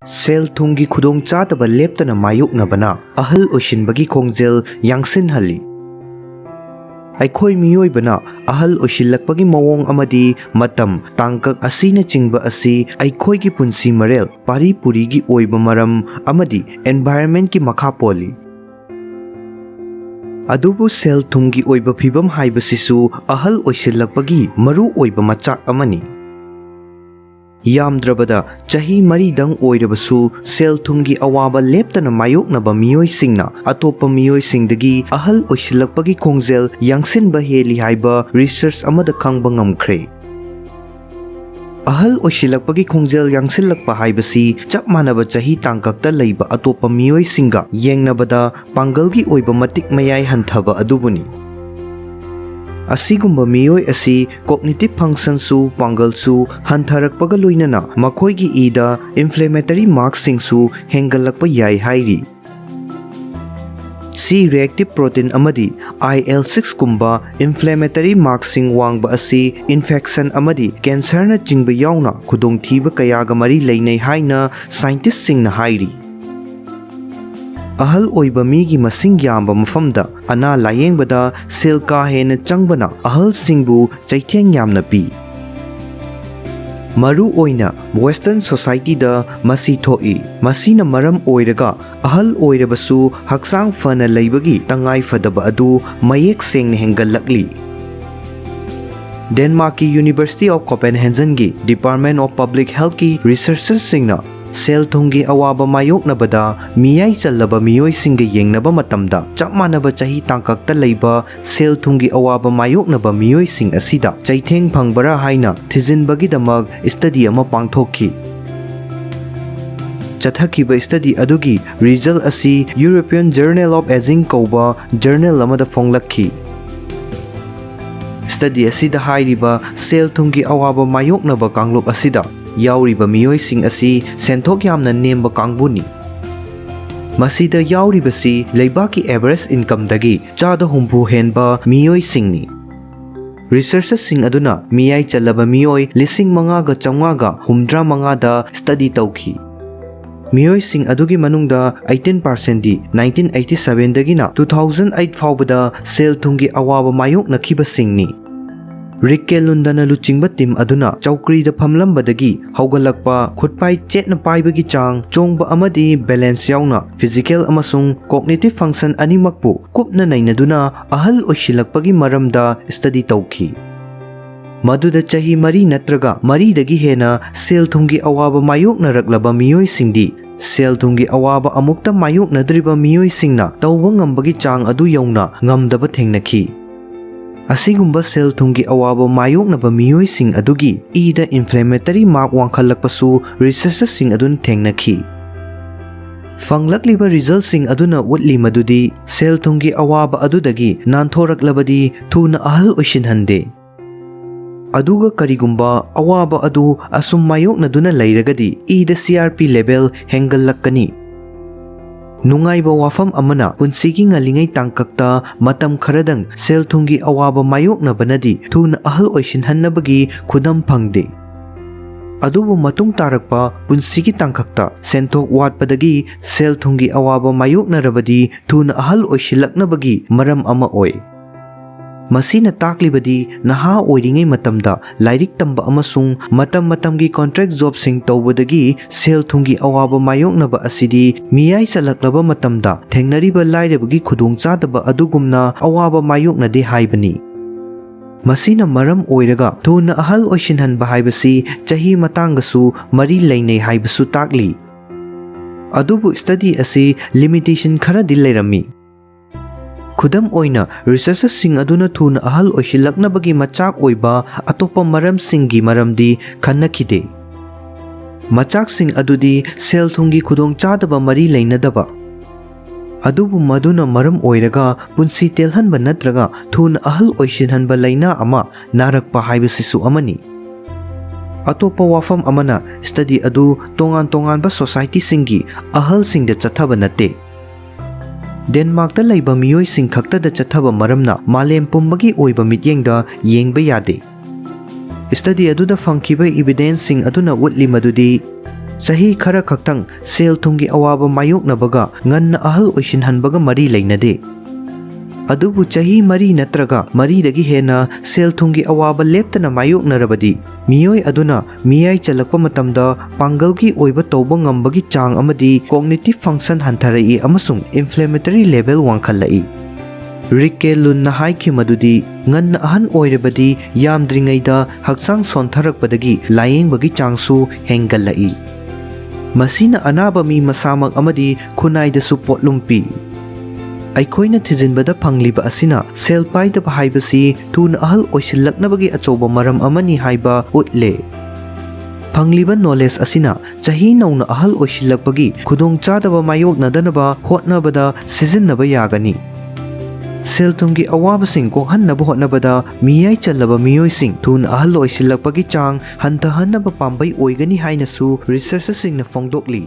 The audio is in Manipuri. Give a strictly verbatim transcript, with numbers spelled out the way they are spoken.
ꯁꯦꯜ ꯊꯨꯝꯒꯤ ꯈꯨꯗꯣꯡꯆꯥꯗꯕ ꯂꯦꯞꯇꯅ ꯃꯥꯌꯣꯛꯅꯕꯅ ꯑꯍꯜ ꯑꯣꯏꯁꯤꯟꯕꯒꯤ ꯈꯣꯡꯖꯦꯜ ꯌꯥꯡꯁꯤꯟꯍꯜꯂꯤ꯫ ꯑꯩꯈꯣꯏ ꯃꯤꯑꯣꯏꯕꯅ ꯑꯍꯜ ꯑꯣꯏꯁꯤꯜꯂꯛꯄꯒꯤ ꯃꯑꯣꯡ ꯑꯃꯗꯤ ꯃꯇꯝ, ꯇꯥꯡꯀꯛ ꯑꯁꯤꯅꯆꯤꯡꯕ ꯑꯁꯤ ꯑꯩꯈꯣꯏꯒꯤ ꯄꯨꯟꯁꯤ ꯃꯔꯦꯜ, ꯄꯥꯔꯤ ꯄꯨꯔꯤꯒꯤ ꯑꯣꯏꯕ ꯃꯔꯝ ꯑꯃꯗꯤ environment ꯀꯤ ꯃꯈꯥ ꯄꯣꯜꯂꯤ꯫ ꯑꯗꯨꯕꯨ ꯁꯦꯜ ꯊꯨꯝꯒꯤ ꯑꯣꯏꯕ ꯐꯤꯕꯝ ꯍꯥꯏꯕꯁꯤꯁꯨ ꯑꯍꯜ ꯑꯣꯏꯁꯤꯜꯂꯛꯄꯒꯤ ꯃꯔꯨ ꯑꯣꯏꯕ ꯃꯆꯥꯛ ꯑꯃꯅꯤ꯫ ꯌꯥꯝꯗ꯭ꯔꯕꯗ ꯆꯍꯤ ꯃꯔꯤꯗꯪ ꯑꯣꯏꯔꯕꯁꯨ ꯁꯦꯜ ꯊꯨꯝꯒꯤ ꯑꯋꯥꯕ ꯂꯦꯞꯇꯅ ꯃꯥꯌꯣꯛꯅꯕ ꯃꯤꯑꯣꯏꯁꯤꯡꯅ ꯑꯇꯣꯞꯄ ꯃꯤꯑꯣꯏꯁꯤꯡꯗꯒꯤ ꯑꯍꯜ ꯑꯣꯏꯁꯤꯜꯂꯛꯄꯒꯤ ꯈꯣꯡꯖꯦꯜ ꯌꯥꯡꯁꯤꯟꯕ ꯍꯦꯜꯂꯤ ꯍꯥꯏꯕ research ꯑꯃꯗ ꯈꯪꯕ ꯉꯝꯈ꯭ꯔꯦ꯫ ꯑꯍꯜ ꯑꯣꯏꯁꯤꯜꯂꯛꯄꯒꯤ ꯈꯣꯡꯖꯦꯜ ꯌꯥꯡꯁꯤꯜꯂꯛꯄ ꯍꯥꯏꯕꯁꯤ ꯆꯞ ꯃꯥꯟꯅꯕ ꯆꯍꯤ ꯇꯥꯡꯀꯛꯇ ꯂꯩꯕ ꯑꯇꯣꯞꯄ ꯃꯤꯑꯣꯏꯁꯤꯡꯒ ꯌꯦꯡꯅꯕꯗ ꯄꯥꯡꯒꯜꯒꯤ ꯑꯣꯏꯕ ꯃꯇꯤꯛ ꯃꯌꯥꯏ ꯍꯟꯊꯕ ꯑꯗꯨꯕꯨꯅꯤ꯫ ꯑꯁꯤꯒꯨꯝꯕ ꯃꯤꯑꯣꯏ ꯑꯁꯤ cognitive function ꯁꯨ, ꯄꯥꯡꯒꯜꯁꯨ ꯍꯟꯊꯔꯛꯄꯒ ꯂꯣꯏꯅꯅ ꯃꯈꯣꯏꯒꯤ ꯏꯗ inflammatory mark ꯁꯤꯡꯁꯨ ꯍꯦꯟꯒꯠꯂꯛꯄ ꯌꯥꯏ ꯍꯥꯏꯔꯤ꯫ C reactive protein ꯑꯃꯗꯤ I L six ꯀꯨꯝꯕ inflammatory mark ꯁꯤꯡ ꯋꯥꯡꯕ ꯑꯁꯤ infection ꯑꯃꯗꯤ cancer ꯅꯆꯤꯡꯕ ꯌꯥꯎꯅ ꯈꯨꯗꯣꯡꯊꯤꯕ ꯀꯌꯥꯒ ꯃꯔꯤ ꯂꯩꯅꯩ ꯍꯥꯏꯅ scientist ꯁꯤꯡꯅ ꯍꯥꯏꯔꯤ꯫ ꯑꯍꯜ ꯑꯣꯏꯕ ꯃꯤꯒꯤ ꯃꯁꯤꯡ ꯌꯥꯝꯕ ꯃꯐꯝꯗ ꯑꯅꯥ ꯂꯥꯌꯦꯡꯕꯗ ꯁꯦꯜ ꯀꯥ ꯍꯦꯟꯅ ꯆꯪꯕꯅ ꯑꯍꯜꯁꯤꯡꯕꯨ ꯆꯩꯊꯦꯡ ꯌꯥꯝꯅ ꯄꯤ꯫ ꯃꯔꯨ ꯑꯣꯏꯅ Western society ꯗ ꯃꯁꯤ ꯊꯣꯛꯏ꯫ ꯃꯁꯤꯅ ꯃꯔꯝ ꯑꯣꯏꯔꯒ ꯑꯍꯜ ꯑꯣꯏꯔꯕꯁꯨ ꯍꯛꯆꯥꯡ ꯐꯅ ꯂꯩꯕꯒꯤ ꯇꯉꯥꯏ ꯐꯗꯕ ꯑꯗꯨ ꯃꯌꯦꯛ ꯁꯦꯡꯅ ꯍꯦꯟꯒꯠꯂꯛꯂꯤ꯫ ꯗꯦꯟꯃꯥꯔꯛꯀꯤ University of Copenhagen ꯒꯤ Department of Public Health ꯀꯤ researchers ꯁꯤꯡꯅ ꯁꯦꯜ ꯊꯨꯝꯒꯤ ꯑꯋꯥꯕ ꯃꯥꯌꯣꯛꯅꯕꯗ ꯃꯤꯌꯥꯏ ꯆꯜꯂꯕ ꯃꯤꯑꯣꯏꯁꯤꯡꯒ ꯌꯦꯡꯅꯕ ꯃꯇꯝꯗ, ꯆꯞ ꯃꯥꯟꯅꯕ ꯆꯍꯤ ꯇꯥꯡꯀꯛꯇ ꯂꯩꯕ ꯁꯦꯜ ꯊꯨꯝꯒꯤ ꯑꯋꯥꯕ ꯃꯥꯌꯣꯛꯅꯕ ꯃꯤꯑꯣꯏꯁꯤꯡ ꯑꯁꯤꯗ ꯆꯩꯊꯦꯡ ꯐꯪꯕꯔꯥ ꯍꯥꯏꯅ ꯊꯤꯖꯤꯟꯕꯒꯤꯗꯃꯛ study ꯑꯃ ꯄꯥꯡꯊꯣꯛꯈꯤ꯫ ꯆꯠꯊꯈꯤꯕ study ꯑꯗꯨꯒꯤ result ꯑꯁꯤ European Journal of Aging ꯀꯧꯕ journal ꯑꯃꯗ ꯐꯣꯡꯂꯛꯈꯤ꯫ Study ꯑꯁꯤꯗ ꯍꯥꯏꯔꯤꯕ ꯁꯦꯜ ꯊꯨꯝꯒꯤ ꯑꯋꯥꯕ ꯃꯥꯌꯣꯛꯅꯕ ꯀꯥꯡꯂꯨꯞ ꯑꯁꯤꯗ ꯌꯥꯎꯔꯤꯕ ꯃꯤꯑꯣꯏꯁꯤꯡ ꯑꯁꯤ ꯁꯦꯟꯊꯣꯛ ꯌꯥꯝꯅ ꯅꯦꯝꯕ ꯀꯥꯡꯕꯨꯅꯤ꯫ ꯃꯁꯤꯗ ꯌꯥꯎꯔꯤꯕꯁꯤ ꯂꯩꯕꯥꯛꯀꯤ average income ꯗꯒꯤ ꯆꯥꯗ ꯍꯨꯝꯐꯨ ꯍꯦꯟꯕ ꯃꯤꯑꯣꯏꯁꯤꯡꯅꯤ꯫ Researchers ꯁꯤꯡ ꯑꯗꯨꯅ ꯃꯤꯌꯥꯏ ꯆꯜꯂꯕ ꯃꯤꯑꯣꯏ ꯂꯤꯁꯤꯡ ꯃꯉꯥꯒ ꯆꯥꯝꯃꯉꯥꯒ ꯍꯨꯝꯗ꯭ꯔꯥ ꯃꯉꯥꯗ study ꯇꯧꯈꯤ꯫ ꯃꯤꯑꯣꯏꯁꯤꯡ ꯑꯗꯨꯒꯤ ꯃꯅꯨꯡꯗ eighteen percent ꯗꯤ nineteen eighty seven ꯗꯒꯤꯅ two thousand eight ꯐꯥꯎꯕꯗ ꯁꯦꯜ ꯊꯨꯝꯒꯤ ꯑꯋꯥꯕ ꯃꯥꯌꯣꯛꯅꯈꯤꯕꯁꯤꯡꯅꯤ꯫ ꯔꯤꯛꯀꯦ ꯂꯨꯟꯗꯅ ꯂꯨꯆꯤꯡꯕ ꯇꯤꯝ ꯑꯗꯨꯅ ꯆꯧꯀ꯭ꯔꯤꯗ ꯐꯝꯂꯝꯕꯗꯒꯤ ꯍꯧꯒꯠꯂꯛꯄ, ꯈꯨꯠꯄꯥꯏ ꯆꯦꯠꯅ ꯄꯥꯏꯕꯒꯤ ꯆꯥꯡ, ꯆꯣꯡꯕ ꯑꯃꯗꯤ ꯕꯦꯂꯦꯟꯁ ꯌꯥꯎꯅ ꯐꯤꯖꯤꯀꯦꯜ ꯑꯃꯁꯨꯡ ꯀꯣꯒꯅꯤꯇꯤꯚ ꯐꯪꯁꯟ ꯑꯅꯤꯃꯛꯄꯨ ꯀꯨꯞꯅ ꯅꯩꯅꯗꯨꯅ ꯑꯍꯜ ꯑꯣꯏꯁꯤꯜꯂꯛꯄꯒꯤ ꯃꯔꯝꯗ ꯁ꯭ꯇꯗꯤ ꯇꯧꯈꯤ꯫ ꯃꯗꯨꯗ ꯆꯍꯤ ꯃꯔꯤ ꯅꯠꯇ꯭ꯔꯒ ꯃꯔꯤꯗꯒꯤ ꯍꯦꯟꯅ ꯁꯦꯜ ꯊꯨꯝꯒꯤ ꯑꯋꯥꯕ ꯃꯥꯌꯣꯛꯅꯔꯛꯂꯕ ꯃꯤꯑꯣꯏꯁꯤꯡꯗꯤ ꯁꯦꯜ ꯊꯨꯝꯒꯤ ꯑꯋꯥꯕ ꯑꯃꯨꯛꯇ ꯃꯥꯌꯣꯛꯅꯗ꯭ꯔꯤꯕ ꯃꯤꯑꯣꯏꯁꯤꯡꯅ ꯇꯧꯕ ꯉꯝꯕꯒꯤ ꯆꯥꯡ ꯑꯗꯨ ꯌꯧꯅ ꯉꯝꯗꯕ ꯊꯦꯡꯅꯈꯤ꯫ ꯑꯁꯤꯒꯨꯝꯕ ꯁꯦꯜ ꯊꯨꯝꯒꯤ ꯑꯋꯥꯕ ꯃꯥꯌꯣꯛꯅꯕ ꯃꯤꯑꯣꯏꯁꯤꯡ ꯑꯗꯨꯒꯤ ꯏꯗ ꯏꯟꯐ꯭ꯂꯦꯃꯦꯇꯔꯤ ꯃꯥꯔꯛ ꯋꯥꯡꯈꯠꯂꯛꯄꯁꯨ ꯔꯤꯁꯔꯆꯔꯁꯤꯡ ꯑꯗꯨꯅ ꯊꯦꯡꯅꯈꯤ꯫ ꯐꯪꯂꯛꯂꯤꯕ ꯔꯤꯖꯜꯁꯤꯡ ꯑꯗꯨꯅ ꯎꯠꯂꯤ ꯃꯗꯨꯗꯤ ꯁꯦꯜ ꯊꯨꯝꯒꯤ ꯑꯋꯥꯕ ꯑꯗꯨꯗꯒꯤ ꯅꯥꯟꯊꯣꯔꯛꯂꯕꯗꯤ ꯊꯨꯅ ꯑꯍꯜ ꯑꯣꯏꯁꯤꯟꯍꯟꯗꯦ꯫ ꯑꯗꯨꯒ ꯀꯔꯤꯒꯨꯝꯕ ꯑꯋꯥꯕ ꯑꯗꯨ ꯑꯁꯨꯝ ꯃꯥꯌꯣꯛꯅꯗꯨꯅ ꯂꯩꯔꯒꯗꯤ ꯏꯗ C R P ꯂꯦꯚꯦꯜ ꯍꯦꯟꯒꯠꯂꯛꯀꯅꯤ꯫ ꯅꯨꯡꯉꯥꯏꯕ ꯋꯥꯐꯝ ꯑꯃꯅ, ꯄꯨꯟꯁꯤꯒꯤ ꯉꯜꯂꯤꯉꯩ ꯇꯥꯡꯀꯛꯇ ꯃꯇꯝ ꯈꯔꯗꯪ ꯁꯦꯜ ꯊꯨꯝꯒꯤ ꯑꯋꯥꯕ ꯃꯥꯌꯣꯛꯅꯕꯅꯗꯤ ꯊꯨꯅ ꯑꯍꯜ ꯑꯣꯏꯁꯤꯟꯍꯟꯅꯕꯒꯤ ꯈꯨꯗꯝ ꯐꯪꯗꯦ꯫ ꯑꯗꯨꯕꯨ ꯃꯇꯨꯡ ꯇꯥꯔꯛꯄ ꯄꯨꯟꯁꯤꯒꯤ ꯇꯥꯡꯀꯛꯇ ꯁꯦꯟꯊꯣꯛ ꯋꯥꯠꯄꯗꯒꯤ ꯁꯦꯜ ꯊꯨꯝꯒꯤ ꯑꯋꯥꯕ ꯃꯥꯌꯣꯛꯅꯔꯕꯗꯤ ꯊꯨꯅ ꯑꯍꯜ ꯑꯣꯏꯁꯤꯜꯂꯛꯅꯕꯒꯤ ꯃꯔꯝ ꯑꯃ ꯑꯣꯏ꯫ ꯃꯁꯤꯅ ꯇꯥꯛꯂꯤꯕꯗꯤ ꯅꯍꯥ ꯑꯣꯏꯔꯤꯉꯩ ꯃꯇꯝꯗ ꯂꯥꯏꯔꯤꯛ ꯇꯝꯕ ꯑꯃꯁꯨꯡ ꯃꯇꯝ ꯃꯇꯝꯒꯤ ꯀꯣꯟꯇ꯭ꯔꯦꯛ ꯖꯣꯕꯁꯤꯡ ꯇꯧꯕꯗꯒꯤ ꯁꯦꯜ ꯊꯨꯝꯒꯤ ꯑꯋꯥꯕ ꯃꯥꯌꯣꯛꯅꯕ ꯑꯁꯤꯗꯤ ꯃꯤꯌꯥꯏ ꯆꯜꯂꯛꯂꯕ ꯃꯇꯝꯗ ꯊꯦꯡꯅꯔꯤꯕ ꯂꯥꯏꯔꯕꯒꯤ ꯈꯨꯗꯣꯡꯆꯥꯗꯕ ꯑꯗꯨꯒꯨꯝꯅ ꯑꯋꯥꯕ ꯃꯥꯌꯣꯛꯅꯗꯦ ꯍꯥꯏꯕꯅꯤ꯫ ꯃꯁꯤꯅ ꯃꯔꯝ ꯑꯣꯏꯔꯒ ꯊꯨꯅ ꯑꯍꯜ ꯑꯣꯏꯁꯤꯟꯍꯟꯕ ꯍꯥꯏꯕꯁꯤ ꯆꯍꯤ ꯃꯇꯥꯡꯒꯁꯨ ꯃꯔꯤ ꯂꯩꯅꯩ ꯍꯥꯏꯕꯁꯨ ꯇꯥꯛꯂꯤ꯫ ꯑꯗꯨꯕꯨ ꯁ꯭ꯇꯗꯤ ꯑꯁꯤ ꯂꯤꯃꯤꯇꯦꯁꯟ ꯈꯔꯗꯤ ꯂꯩꯔꯝꯃꯤ꯫ ꯈꯨꯗꯝ ꯑꯣꯏꯅ, ꯔꯤꯁꯔꯆꯔꯁꯤꯡ ꯑꯗꯨꯅ ꯊꯨꯅ ꯑꯍꯜ ꯑꯣꯏꯁꯤꯜꯂꯛꯅꯕꯒꯤ ꯃꯆꯥꯛ ꯑꯣꯏꯕ ꯑꯇꯣꯞꯄ ꯃꯔꯝꯁꯤꯡꯒꯤ ꯃꯔꯝꯗꯤ ꯈꯟꯅꯈꯤꯗꯦ꯫ ꯃꯆꯥꯛꯁꯤꯡ ꯑꯗꯨꯗꯤ ꯁꯦꯜ ꯊꯨꯝꯒꯤ ꯈꯨꯗꯣꯡꯆꯥꯗꯕ ꯃꯔꯤ ꯂꯩꯅꯗꯕ, ꯑꯗꯨꯕꯨ ꯃꯗꯨꯅ ꯃꯔꯝ ꯑꯣꯏꯔꯒ ꯄꯨꯟꯁꯤ ꯇꯦꯜꯍꯟꯕ ꯅꯠꯇ꯭ꯔꯒ ꯊꯨꯅ ꯑꯍꯜ ꯑꯣꯏꯁꯤꯟꯍꯟꯕ ꯂꯥꯏꯅꯥ ꯑꯃ ꯅꯥꯔꯛꯄ ꯍꯥꯏꯕꯁꯤꯁꯨ ꯑꯃꯅꯤ꯫ ꯑꯇꯣꯞꯄ ꯋꯥꯐꯝ ꯑꯃꯅ, ꯁ꯭ꯇꯗꯤ ꯑꯗꯨ ꯇꯣꯉꯥꯟ ꯇꯣꯉꯥꯟꯕ ꯁꯣꯁꯥꯏꯇꯤꯁꯤꯡꯒꯤ ꯑꯍꯜꯁꯤꯡꯗ ꯆꯠꯊꯕ ꯅꯠꯇꯦ꯫ ꯗꯦꯟꯃꯥꯔꯛꯇ ꯂꯩꯕ ꯃꯤꯑꯣꯏꯁꯤꯡ ꯈꯛꯇꯗ ꯆꯠꯊꯕ ꯃꯔꯝꯅ ꯃꯥꯂꯦꯝ ꯄꯨꯝꯕꯒꯤ ꯑꯣꯏꯕ ꯃꯤꯠꯌꯦꯡꯗ ꯌꯦꯡꯕ ꯌꯥꯗꯦ꯫ ꯁ꯭ꯇꯗꯤ ꯑꯗꯨꯗ ꯐꯪꯈꯤꯕ ꯏꯕꯤꯗꯦꯟꯁꯁꯤꯡ ꯑꯗꯨꯅ ꯎꯠꯂꯤ ꯃꯗꯨꯗꯤ ꯆꯍꯤ ꯈꯔ ꯈꯛꯇꯪ ꯁꯦꯜ ꯊꯨꯝꯒꯤ ꯑꯋꯥꯕ ꯃꯥꯌꯣꯛꯅꯕꯒ ꯉꯟꯅ ꯑꯍꯜ ꯑꯣꯏꯁꯤꯟꯍꯟꯕꯒ ꯃꯔꯤ ꯂꯩꯅꯗꯦ꯫ ꯑꯗꯨꯕꯨ ꯆꯍꯤ ꯃꯔꯤ ꯅꯠꯇ꯭ꯔꯒ ꯃꯔꯤꯗꯒꯤ ꯍꯦꯟꯅ ꯁꯦꯜ ꯊꯨꯝꯒꯤ ꯑꯋꯥꯕ ꯂꯦꯞꯇꯅ ꯃꯥꯌꯣꯛꯅꯔꯕꯗꯤ, ꯃꯤꯑꯣꯏ ꯑꯗꯨꯅ ꯃꯤꯌꯥꯏ ꯆꯜꯂꯛꯄ ꯃꯇꯝꯗ ꯄꯥꯡꯒꯜꯒꯤ ꯑꯣꯏꯕ ꯇꯧꯕ ꯉꯝꯕꯒꯤ ꯆꯥꯡ ꯑꯃꯗꯤ cognitive function ꯍꯟꯊꯔꯛꯏ ꯑꯃꯁꯨꯡ inflammatory level ꯋꯥꯡꯈꯠꯂꯛꯏ꯫ ꯔꯤꯛꯀꯦ ꯂꯨꯟꯅ ꯍꯥꯏꯈꯤ ꯃꯗꯨꯗꯤ ꯉꯟꯅ ꯑꯍꯟ ꯑꯣꯏꯔꯕꯗꯤ ꯌꯥꯝꯗ꯭ꯔꯤꯉꯩꯗ ꯍꯛꯆꯥꯡ ꯁꯣꯟꯊꯔꯛꯄꯗꯒꯤ ꯂꯥꯌꯦꯡꯕꯒꯤ ꯆꯥꯡꯁꯨ ꯍꯦꯟꯒꯠꯂꯛꯏ꯫ ꯃꯁꯤꯅ ꯑꯅꯥꯕ ꯃꯤ ꯃꯁꯥꯃꯛ ꯑꯃꯗꯤ ꯈꯨꯟꯅꯥꯏꯗꯁꯨ ꯄꯣꯠꯂꯨꯝ ꯄꯤ꯫ ꯑꯩꯈꯣꯏꯅ ꯊꯤꯖꯤꯟꯕꯗ ꯐꯪꯂꯤꯕ ꯑꯁꯤꯅ ꯁꯦꯜ ꯄꯥꯏꯗꯕ ꯍꯥꯏꯕꯁꯤ ꯊꯨꯅ ꯑꯍꯜ ꯑꯣꯏꯁꯤꯜꯂꯛꯅꯕꯒꯤ ꯑꯆꯧꯕ ꯃꯔꯝ ꯑꯃꯅꯤ ꯍꯥꯏꯕ ꯎꯠꯂꯦ꯫ ꯐꯪꯂꯤꯕ knowledge ꯑꯁꯤꯅ ꯆꯍꯤ ꯅꯧꯅ ꯑꯍꯜ ꯑꯣꯏꯁꯤꯜꯂꯛꯄꯒꯤ ꯈꯨꯗꯣꯡꯆꯥꯗꯕ ꯃꯥꯌꯣꯛꯅꯗꯅꯕ ꯍꯣꯠꯅꯕꯗ ꯁꯤꯖꯤꯟꯅꯕ ꯌꯥꯒꯅꯤ꯫ ꯁꯦꯜ ꯊꯨꯝꯒꯤ ꯑꯋꯥꯕꯁꯤꯡ ꯀꯣꯛꯍꯟꯅꯕ ꯍꯣꯠꯅꯕꯗ ꯃꯤꯌꯥꯏ ꯆꯜꯂꯕ ꯃꯤꯑꯣꯏꯁꯤꯡ ꯊꯨꯅ ꯑꯍꯜ ꯑꯣꯏꯁꯤꯜꯂꯛꯄꯒꯤ ꯆꯥꯡ ꯍꯟꯊꯍꯟꯅꯕ ꯄꯥꯝꯕꯩ ꯑꯣꯏꯒꯅꯤ ꯍꯥꯏꯅꯁꯨ researcherꯁꯤꯡꯅ ꯐꯣꯡꯗꯣꯛꯂꯤ꯫